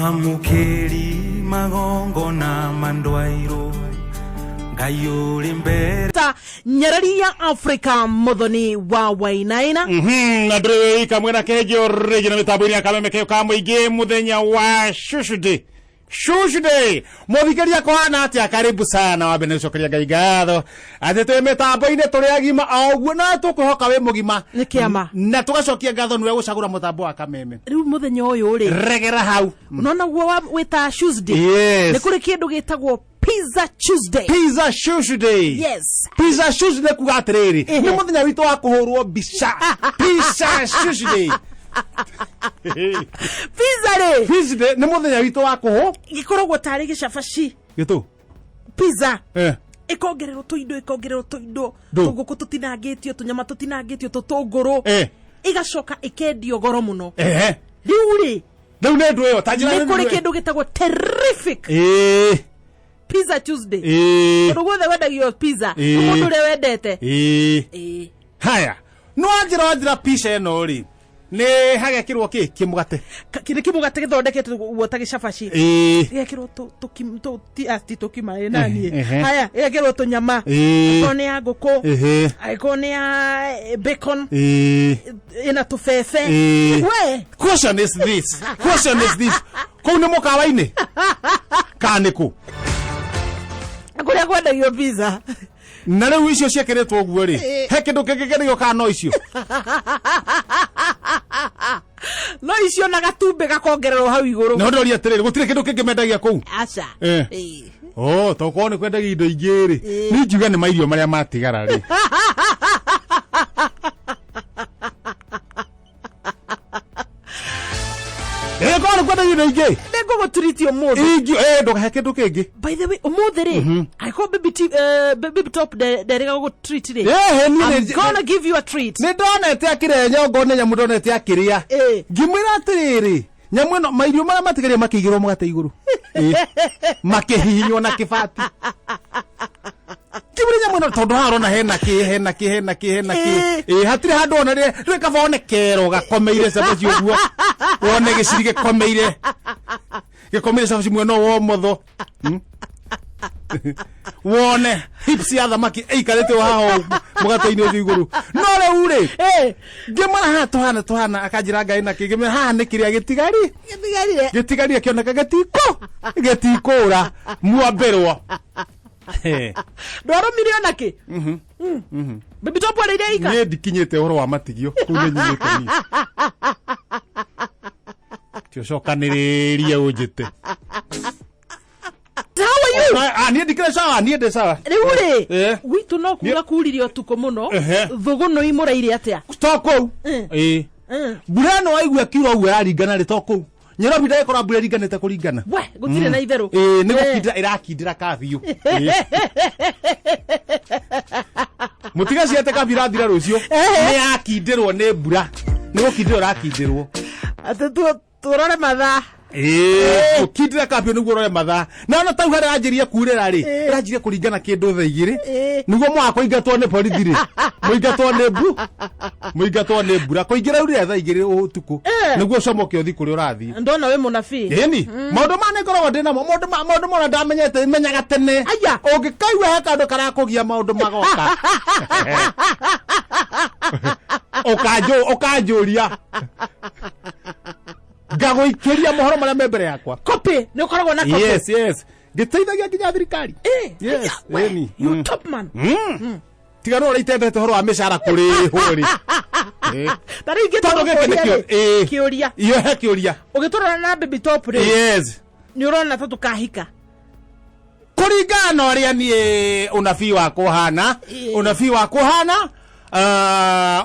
Mwamũkĩri magongona mandwairwo Ngai ũrĩ mbere Ta nyarari ya Afrika muthoni wa Wainaina. Na ndũrĩ kamwe na kenjo rĩngĩ na mĩtambo-inĩ ya kameme keo ka mũingĩ mũthenya wa Tuesday. Tuesday mũthikĩria kũhana atĩa karibu sana wambe nĩ gũcokeria ngai ngatho atĩ twĩ mĩtambo-inĩ tũrĩ agima o ũguo na tũkwĩhoka wĩ mũgima. Nĩ kĩama. Na tũgacokia ngatho nĩwe gũcagũra mũtambo wa kameme. Rĩu mũthenya ũyũ rĩ, regera hau. Unaona guo wĩta Tuesday. Yes. Nĩ kũrĩ kĩndũ gĩtagwo Pizza Tuesday. Pizza Tuesday. Yes. Pizza Tuesday kuga atĩrĩrĩ, nĩ mũthenya witũ wa kũhũrwo mbica. Pizza Tuesday. Pizza rĩ, Pizza Day nĩ mũthenya witũ wa kũhũ gĩkoragwo tarĩ gĩcabaci. Gĩtũ. Pizza Ĩkongererwo tũindo, ĩkongererwo tũindo, Ndũ. tũngũkũ tũtinangĩtio, tũnyama tũtinangĩtio, tũtũngũrũ, ĩgacoka ĩkendio goro mũno. Rĩu rĩ, Rĩu nĩ ndũ ĩyo ta njĩra. Nĩ kũrĩ kĩndũ gĩtagwo terrific Pizza Tuesday. Kũndũ guothe wendagio pizza. Mũndũ ũrĩa wendete. Haya, no wanjĩra pica ĩno rĩ, nĩ hagekĩrwo kĩ kĩmũgate? Kĩndũ kĩmũgate gĩthondeketwo guo ta gĩcabaci. Gĩgekĩrwo ti tũkima ĩ naniĩ. Haya, gĩgekĩrwo tũnyama. Angĩkorwo nĩ ya ngũkũ, angĩkorwo nĩ ya bacon, ĩna tũbebe. We. Question is this, question is this, kũu nĩ mũkawa-inĩ kana nĩ kũ? Kũrĩa kwendagio pizza. Na rĩu icio ciĩkĩrĩtwo ũguo rĩ, he kĩndũ kĩngĩ kĩrĩo kana no icio? No icio na gatumbĩ gakongererwo hau igũrũ. Na ndoria atĩrĩrĩ, gũtirĩ kĩndũ kĩngĩ mendagia kũu? Aca. Oh, tokorwo nĩ kwendagia indo ingĩ rĩ, nĩ ngiuga nĩ mairio marĩa matigara rĩ. Korwo nĩ kwendagia indo ingĩ. Nĩ ngũgũtreat ũmũthĩ. Ingĩ, ndũkahe kĩndũ kĩngĩ. By the way, ũmũthĩ rĩ, angĩkorwo baby top nderĩga gũgũtreat rĩ, Niĩ I'm gonna give you a treat. Nĩ ndonete akĩrĩa nyongo, nĩ nyamũ ndonete akĩrĩa. Ngĩmwĩra atĩrĩrĩ, nyamũ ĩno mairio marĩa matigaire makĩigĩrwo mũgate igũrũ. Makĩhihinywo na kĩbati. Ngĩmwĩra nyamũ ĩno tondũ haha ũrona hena kĩ, hena kĩ, hena kĩ, hena kĩ. Hatirĩ handũ ona rĩ, rĩ kaba one kero gakomeire cabaci ũguo. Wone gĩciri gĩkomeire. Gĩkomeire cabaci mwena wa ũmotho. Wone hips ya thamaki ĩikarĩte o haha ũguo, mũgate-inĩ ũcio igũrũ. No rĩu rĩ, ngĩmwĩra haha tũhana tũhana, akanjĩra Ngai na kĩ, ngĩmwĩra haha nĩ kĩrĩa gĩtigari. Gĩtigarire. Gĩtigarire kĩoneka gĩtikũ. Gĩtikũra. Mwambĩrwo. Ndwarũmire ona kĩ? Baby top arĩire ika? Niĩ ndikinyĩte ũhoro wa matigio, kũu nĩ nyumĩte niĩ. Ti ũcokanĩrĩrie ũnjĩte. How are you? Niĩ ndikĩrĩ sawa, niĩ ndĩ sawa. Rĩu rĩ, gwitũ no kura kurire ũtukũ mũno. Thũgũnũ imũraire atĩa? To kũu. Mbura ĩno waigua ĩkiura ũguo ĩraringana rĩ, to kũu. Nairobi ndagĩkorwo mbura ĩringanĩte kũringana. We, gũtirĩ na itherũ. Nĩ gũkindĩra ĩrakindĩra kabiũ. Mũtiga ciate kabiũ irathira rũciũ. Nĩ yakindĩrwo nĩ mbura. Nĩ gũkindĩrwo ĩrakindĩrwo. Atĩ tũrore mathaa. Gũkindĩra kabiũ nĩguo ũrore mathaa. Na ona tau harĩa yanjirie kurĩra rĩ, ĩranjirie kũringana kĩndũ thaa igĩrĩ. Nĩguo mwaga kũingatwo nĩ borithi rĩ, mũingatwo nĩ mbu, mũingatwo nĩ mbura. Kũingĩra urire thaa igĩrĩ ũtukũ. Nĩguo ũcomoke ũthiĩ kũrĩa ũrathiĩ. Ndona wĩ mũnabii. Ĩni, maũndũ maya nĩ ngoragwo ndĩ namo, maũndũ mona ndamenyete, menyaga tene. Aya. Ũngĩkaigua he kaũndũ karakũgia maũndũ magoka. Ũkanjũria. Ngagũikĩria mohoro marĩa me mbere yakwa. Copy, nĩ ũkoragwo na copy. Yes, yes. Ngĩteithagia nginya thirikari. Yes, Aya, we, ĩni. you top man. Tiga no ũrĩa itendete ũhoro wa mĩcara kũrĩhwo rĩ. Ta rĩu ingĩtua Tondũ gĩkĩ gũkũria nĩkĩo, rĩ, kĩũria. Iyo he kĩũria. Ũgĩtũrora na baby top rĩ, Yes. nĩ ũrona ta tũkahika? Kũringana na ũrĩa niĩ ũnabii wakwa ũhana, ũnabii wakwa ũhana,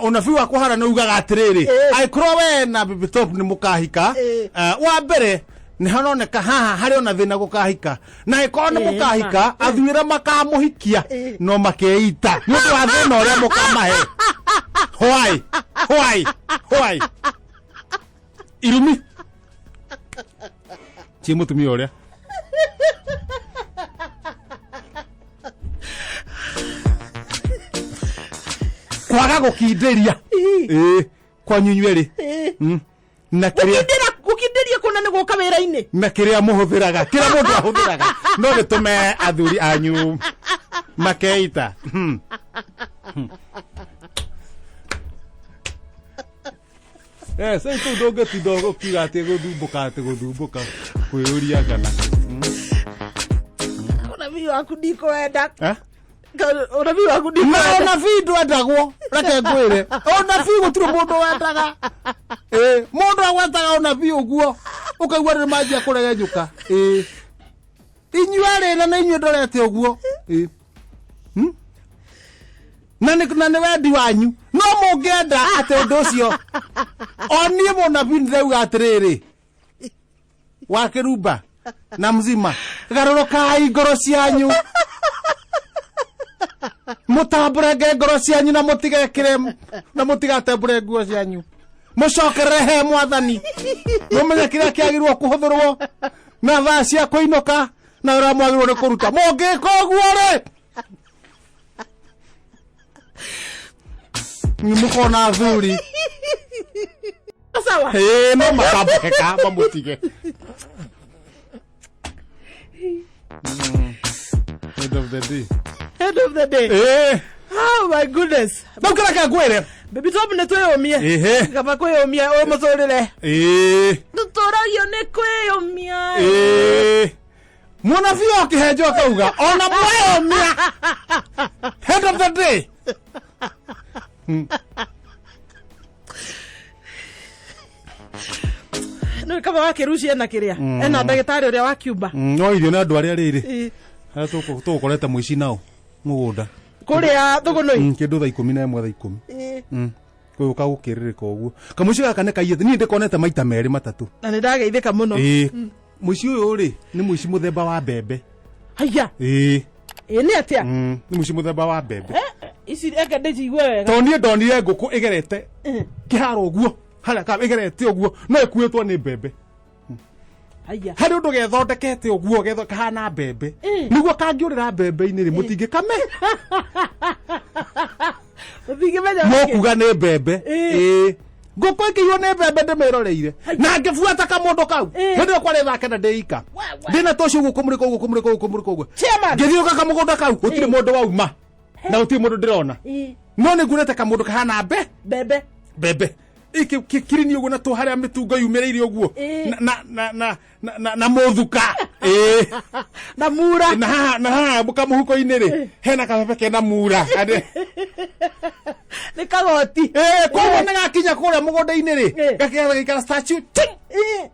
ũnabii wakwa ũhana nĩ ugaga atĩrĩrĩ, angĩkorwo we na baby top nĩ mũkahika, wa mbere nĩ haroneka haha harĩ ona thĩna gũkahika, na angĩkorwo nĩ mũkahika, athuri arĩa makamũhikia no makeita nĩ ũndũ wa thĩna ũrĩa mũkamahe. Why? Why? Why? Irumi ciĩ mũtumia ũrĩa kwaga gũkindĩria. Kwanyu inyuerĩ. Na kĩrĩa Gũkindĩria kũna nĩ gũka wĩra-inĩ. Na kĩrĩa mũhũthĩraga, kĩrĩa mũndũ ahũthĩraga no gĩtũme athuri anyu makeita. Yes, rĩu kũu ndũngĩtinda ũkiuga atĩ gũthumbũka, atĩ gũthumbũka kwĩyũria kana Ũnabii waku ndikwenda. Eh? Ũnabii waku Na ndikwenda. ũnabii ndwendagwo, reke ngwĩre, ũnabii gũtirĩ mũndũ wendaga. Ĩ, mũndũ agwetaga ũnabii ũguo ũkaigua nĩ manjia kũregenyũka. Ĩ, inyuĩ arĩ na nĩ inyuĩ ndorete ũguo. Ĩ. Na nĩ wendi wanyu, no mũngĩenda atĩ ũndũ ũcio o niĩ mũnabii ndĩrauga atĩrĩrĩ, wa kĩrumba na mzima, garũrũkai ngoro cianyu, mũtambũrange ngoro cianyu, na mũtigekĩre na mũtigatembũre nguo cianyu, mũcokerere he Mwathani, mũmenye kĩrĩa kĩagĩrĩirwo kũhũthĩrwo na thaa cia kũinũka na ũrĩa mwagĩrĩirwo nĩ kũruta. Mũngĩka ũguo rĩ, nĩ mũkona athuri. Sawa. Ĩĩ, no makambũkeka mamũtige. End of the day. End of the day. Ĩĩ. Oh my goodness. Rĩu kĩreke ngwĩre. Baby Top, nĩ twĩyũmie. Ĩhĩ. Kaba kwĩyũmia ũyũ mũtũrĩre. Ĩĩ. Tũtũragio nĩ kwĩyũmia. Ĩĩ, mũnabii o kĩhenjo akauga ona mweyũmia, end of the day. Nĩ kaba wakĩrucia ena kĩrĩa ena ndagĩtarĩ ũrĩa wa Cuba. No irio nĩ andũ arĩa rĩrĩ Ĩĩ. harĩa tũgũkorete mũici nao mũgũnda. Kũrĩa thũgũnũi. Kĩndũ thaa 11, thaa 10. Ĩĩ. Gũka gũkĩrĩrĩka ũguo kamũici gaka nĩ kaiyĩte, niĩ ndĩkonete maita merĩ matatũ. Na nĩ ndageithĩka mũno. Ĩĩ, mũici ũyũ rĩ, nĩ mũici mũthemba wa mbembe. Haya. Ĩĩ. Ĩ, nĩ atĩa? Nĩ mũici mũthemba wa mbembe. Eh, ici eke ndĩcigue wega. Tondũ niĩ ndonire ngũkũ ĩgerete kĩharo ũguo harĩa ka ĩgerete ũguo, no ĩkuĩtwo nĩ mbembe. Haya. Harĩ ũndũ gethondekete ũguo kahana mbembe, nĩguo kangĩũrĩra mbembe-inĩ rĩ, mũtingĩkame. Ũtingĩmenya. Mũkuga nĩ mbembe. Ĩĩ. Ĩĩ, ngũkũ ĩkĩiywo nĩ mbembe ndĩmĩroreire na ngĩbuata kamũndũ kau. Ĩĩ. Hĩndĩ ĩyo kwarĩ thaa 9 ndĩ ika ndĩna toci ũguo kũmũrĩka ũguo, kũmũrĩka ũguo, kũmũrĩka ũguo. Chairman. Ngĩthiũka kamũgũnda kau, gũtirĩ mũndũ wauma na gũtirĩ mũndũ ndĩrona. Ĩĩ. No nĩ nguonete kamũndũ kahana mbe Mbembe. Mbembe kirini ũguo na tũ harĩa mĩtungo yumĩrĩire ũguo. Ĩĩ. Na mũthuka. Ĩĩ. Na mura. Na haha kamũhuko-inĩ rĩ, hena kabebe kena mura. Nĩ kagoti. Ĩĩ, koguo nĩ gakinya kũrĩa mũgũnda-inĩ rĩ, gakĩgetha gaikara statue ting! Ĩĩ.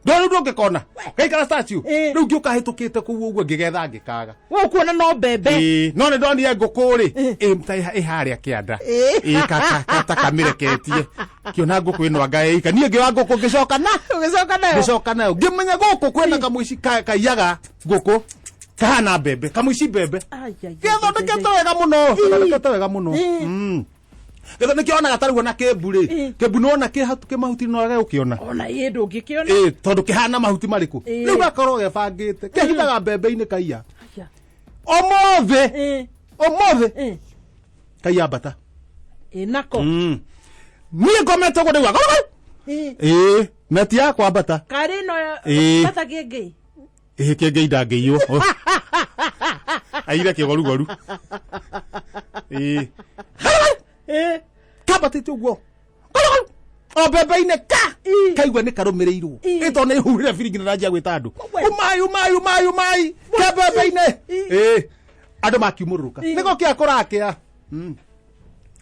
Ndo rĩu ndũngĩkona gaikara statue. Ĩĩ. Rĩu ngĩũka hĩtũkĩte kũu ũguo, ngĩgetha ngĩkaga. We ũkuona no mbembe. Ĩĩ, no nĩ ndonire ngũkũ rĩ, ĩ ta ĩ harĩa kĩanda. Ĩĩ. Ĩ, ta kamĩreketie kĩona ngũkũ ĩno anga ĩika, niĩ ngĩoya ngũkũ ngĩcoka na Ũgĩcoka nayo. Ngĩcoka nayo, ngĩmenya gũkũ kwĩna kamũici kaiyaga ngũkũ kahana mbembe, kamũici mbembe. Ai, ai, ai, Gĩthondekete ai, ai. wega mũno, gĩthondekete wega mũno. Ĩĩ. Gĩtho nĩkĩonaga tarĩu ona kĩmbu rĩ. Ĩĩ. Kĩmbu nĩwona kĩ mahuti, no wage gũkĩona. Ona ĩ ndũngĩkĩona. Ĩĩ, tondũ kĩhana mahuti marĩkũ. Ĩĩ. Rĩu gakorwo gebangĩte kehithaga mbembe-inĩ kaiya. Aya. Ũmũthĩ. Ĩĩ. Ũmũthĩ. Ĩĩ. Kaiya mbata. Ĩ, nako. Niĩ ngomete ũguo ndĩgua Ĩĩ. Ĩĩ, neti yakwa mbata. Karĩ ĩno. Ĩĩ. Bata kĩngĩ. Ĩhĩ, kĩngĩ indangĩiywo aire kĩgorugoru. Ĩĩ. Ĩĩ. Kambatĩte ũguo o mbembe-inĩ ka Ĩĩ. kaigua nĩ karũmĩrĩirwo. Ĩĩ. Ĩ, tondũ nĩ huhire biringi na ndanjia gwĩta andũ, We. umai, umai, umai, umai, ke mbembe-inĩ. Ĩĩ. Ĩĩ, andũ makiumũrũrũka. Ĩĩ. Nĩgo kĩa kũrakĩa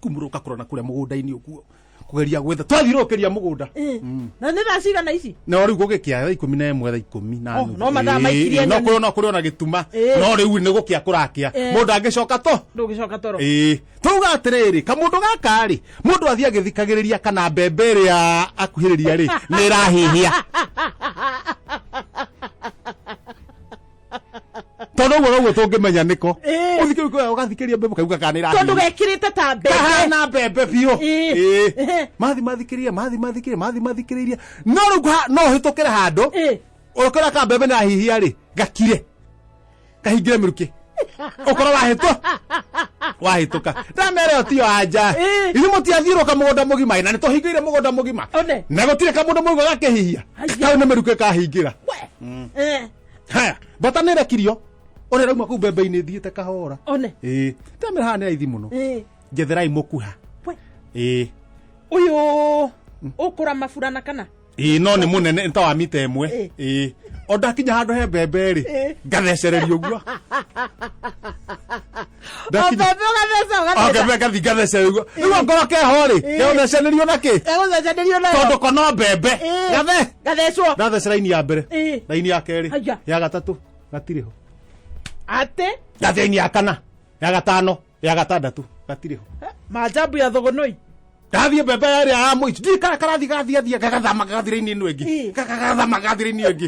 kumũrũka kũrona kũrĩa mũgũnda-inĩ ũguo kũgeria gwetha, twathiũrũrũkĩria mũgũnda. Ĩĩ. Na nĩ thaa cigana ici? No rĩu gũgĩkĩa thaa 11, thaa 10 na Oh, nuthu. no mathaa Ĩĩ, maikirie ĩĩ, no nyoni. kũrĩ no kũrĩ ona gĩtuma. Ĩĩ. No rĩu nĩ gũkĩa kũrakĩa. Ĩĩ. Mũndũ angĩcoka to Ndũngĩcoka toro. Ĩĩ, tuga atĩrĩrĩ, kamũndũ gaka rĩ, mũndũ athiĩ agĩthikagĩrĩria kana mbembe ĩrĩa akuhĩrĩria rĩ nĩ ĩrahĩhia, tondũ ũguo noguo tũngĩmenya nĩko. Ĩĩ. Ũthikĩrĩria, ũgathikĩrĩria mbembe ũkauga kana nĩ Tondũ ĩrahĩhia. gekĩrĩte ta mbembe. Kahana mbembe biũ. Ĩĩ. Ĩĩ. Ĩhĩ. Mathi mathikĩrĩria, mathi mathikĩrĩria, mathi mathikĩrĩria, no rĩu no ũhĩtũkĩre handũ Ĩĩ. ũkora ka mbembe nĩ rahihia rĩ, gakire kahingĩre mĩrukĩ. Ũkorwo wahĩtũ wahĩtũka ndamere ĩyo tiyo anja. Ĩ. Ithuĩ mũtiathiũrũka mũgũnda mũgima, na nĩtũhingĩire mũgũnda mũgima. One. Na gũtirĩ kamũndũ mũigua gakĩhihia. Haya. Kau nĩ mĩrukĩ kahingĩra. We. Eh, Haya, mbata nĩ ĩrekirio ũrĩa ĩrauma kũu mbembe-inĩ ĩthiĩte kahora. One. Ĩĩ, ndamera haha nĩ raithi mũno. Eh, Njetherai mũkuha. We. Ĩĩ. Ũyũ ũkũra maburana kana? Ĩĩ, no nĩ mũnene, nĩ ta wa mita ĩmwe. Ĩ. Ĩĩ, o ndakinya handũ he mbembe rĩ, Ĩ. ngathecereria ũguo. O Ndakinya- mbembe ũgatheca O ũgatheca. mbembe ngathi ngathecereria ũguo. Rĩu ongorwo keho rĩ, gegũthecererio na kĩ? Gegũthecanĩrio nayo. Tondũ kono mbembe. Ĩ. Gathe. Gathecwo. Ndatheca raini ya mbere, Ĩ. raini ya kerĩ, Haya. ya gatatũ, gatirĩ ho. Atĩ Ndathiĩ raini ya kana, ya gatano, ya gatandatũ, gatirĩ ho. Maajabu ya thogonoi. Ndathiĩ mbembe ĩrĩa ya mũico, ndiĩ kana karathi gathiĩ athiĩ gagathama gagathiĩ raini ĩno ĩngĩ. Ĩ. Gagathama gagathiĩ raini ĩyo ĩngĩ.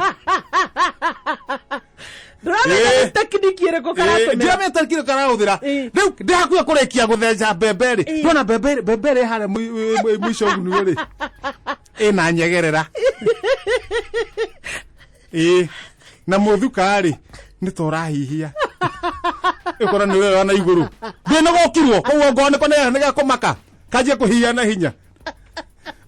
Ndũramenya Ĩ. nĩ tekiniki ĩrĩkũ karatũmĩra. Ndiramenya kĩrĩa karahũthĩra. Ĩ. Rĩu ndĩ hakuhĩ kũrĩkia gũtheca mbembe rĩ, Ĩ. ndona mbembe mbembe ĩrĩa ĩ harĩa mũico ũguo rĩ, ĩna nyegerera. Ĩ, na mũthuka rĩ, nĩ ta ũrahihia. Ũkora nĩ ũroya na igũrũ. Ndĩ nĩ gũkirwo, koguo ngorwo nĩko nĩ gakũmaka, kanjie kũhihia na hinya.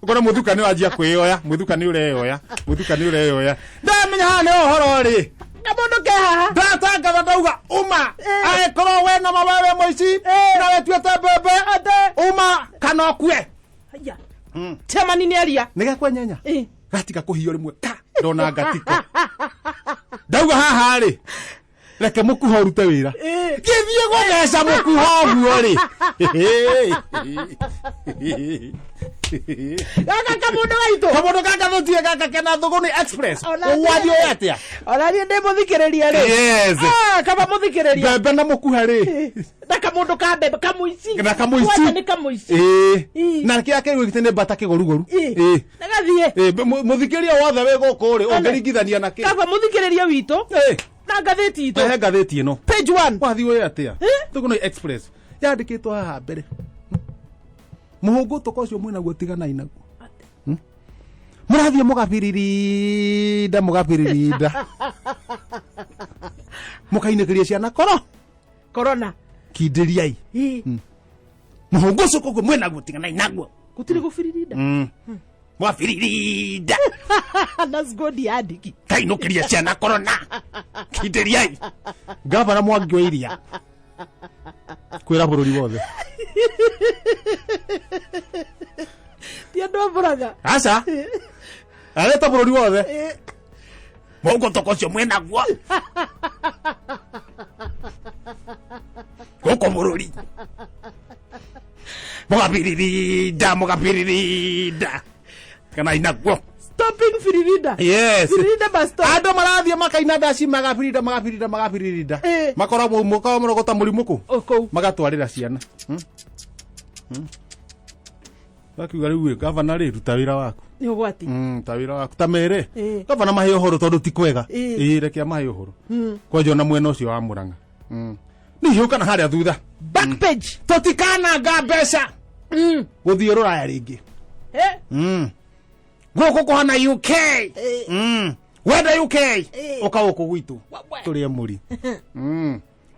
Ũkora mũthuka nĩ wanjia kwĩyoya, mũthuka nĩ ũreyoya, mũthuka nĩ ũreyoya. Ndamenya haha nĩ ũhoro rĩ. Kamũndũ ke haha. Ndatangatha ndauga uma. Ĩ. Angĩkorwo we na mawewe mũici na wetuĩte mbembe, uma kana ũkue. Haya. Chairman nĩ aria. Nĩ gekwenyenya. Ĩ. Gatiga kũhio rĩmwe ka ndona ngatiko. Ndauga haha rĩ, reke mũkuha ũrute wĩra. Ĩ. Gĩthiĩ gũtheca mũkuha ũguo rĩ. Gaka kamũndũ gaitũ. Kamũndũ gaka thũtie gaka kena Thũgũnĩ Express. Ona Wathiĩ ũĩ atĩa? Ona niĩ ndĩ mũthikĩrĩria rĩ. Yes. Ah, kaba mũthikĩrĩria. Mbembe na mũkuha rĩ. Na kamũndũ ka mbembe kamũici. Na kamũici. Kwanja nĩ kamũici. Ĩĩ. Ĩ. Na kĩrĩa kĩrĩ nĩ mbata kĩgũrugũru. Ĩ. Ĩĩ. Na gathiĩ. Ĩĩ, mũthikĩrĩria wothe wĩ gũkũ rĩ, ũngĩringithania na kĩ? Kaba mũthikĩrĩria witũ. Ĩĩ. Na ngathĩti itũ. He ngathĩti ĩno. Page 1. Wathiĩ ũĩ atĩa? Ĩ? Thũgũnĩ Express. Yandĩkĩtwo haha mbere. Mũhũngũ tũka ũcio mwĩnaguo tiganai naguo. Mũrathiĩ mũgabiririnda mũgabiririnda. Mũkainĩkĩria ciana koro. Corona. Kindĩriai. Ĩ. Mũhũngũ ũcio koguo mwĩnaguo tiganai naguo. Gũtirĩ gũbiririnda. Mwabiririnda. That's good yandĩki. Kainũkĩria ciana korona. Kindĩriai. Gavana Mwangi wa Iria. Kwĩra bũrũri wothe. Ti andũ a Mũrang'a. Aca. Areta bũrũri wothe. Mũhũngũ tũka ũcio mwĩnaguo. Gũkũ bũrũri. Mũgabiririnda, mũgabiririnda. Kana inaguo. Stopping firirinda. Yes. Firirinda must stop. Andũ marathiĩ makaina ndaci magabirinda magabirinda magabirinda. Ĩ. Makoragwo mũkawa mũrogota mũrimũ kũ? O kũu. Magatwarĩra ciana. Gakiuga rĩu ĩ, gavana rĩ, ruta wĩra waku. Nĩ ũgwati. Ta wĩra waku. Ta mere. Ĩ. Gavana mahe ũhoro tondũ ti kwega. Ĩ. Ĩ, reke amahe ũhoro. Kwanja ona mwena ũcio wa Mũrang'a. Nĩ hiũka na harĩa thutha. Back page. Tũtikananga mbeca. Gũthiĩ rũraya rĩngĩ. Eh? Gũkũ kũhana UK. Wenda UK. Ĩ. Ũka gũkũ gwitũ. Wa- Tũrĩe mũri.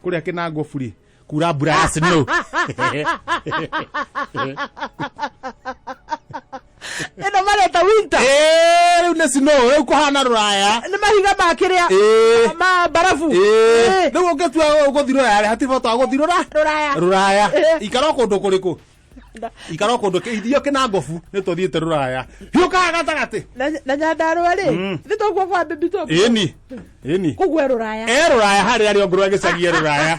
Kũrĩa kĩnangwo buri. Kura mbura ya snow. Ĩno mareta winter. Ĩĩ, rĩu nĩ snow, rĩu kũhana rũraya. Nĩ mahiga ma kĩrĩa. Ĩ. Ma barabu. Ĩĩ. Rĩu ũngĩtua gũthiĩ rũraya rĩ, hatirĩ bata wa gũthiĩ Rũraya. rũraya. Ĩ. Ikara o kũndũ kũrĩkũ? Ikara o kũndũ ithuĩ kĩnangobu nĩ tũthiĩte rũraya. Hiũkaga gatagatĩ. Na Nyandarũa rĩ. Nĩ tũkuo kwa Baby Top. Ĩni. Ĩni. Kũguo e rũraya. E rũraya harĩa arĩ ongorwo gĩcagi e rũraya.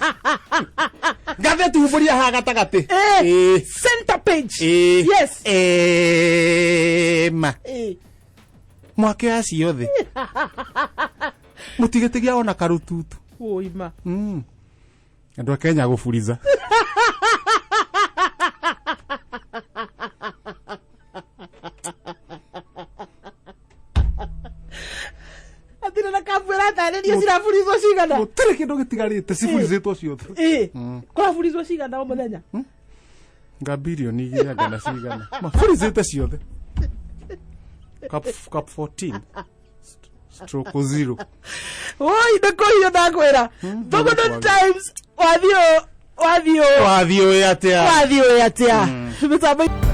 Ngathĩti humbũria haha gatagatĩ. Ĩ. Ĩ. Center page. Ĩ. Yes. Ĩ ma. Ĩ. Mwake ya ciothe. Mũtigĩtigia ona karututu. Ũima. Andũ a Kenya gũburiza. Hatirĩ na kambu ĩratarĩria ciraburizwo cigana. Gũtirĩ kĩndũ gĩtigarĩte ciburizĩtwo ciothe. Ĩ. Kũraburizwo cigana o mũthenya. Nga bilioni igĩrĩ anga na cigana. Maburizĩte ciothe. Cup 14. Stroke zero. Oi, nĩ kũhiũ ndakwĩra. Thogono Times, wathiĩ wathiĩ Wathiĩ ũĩ atĩa? Wathiĩ ũĩ atĩa mĩtambo.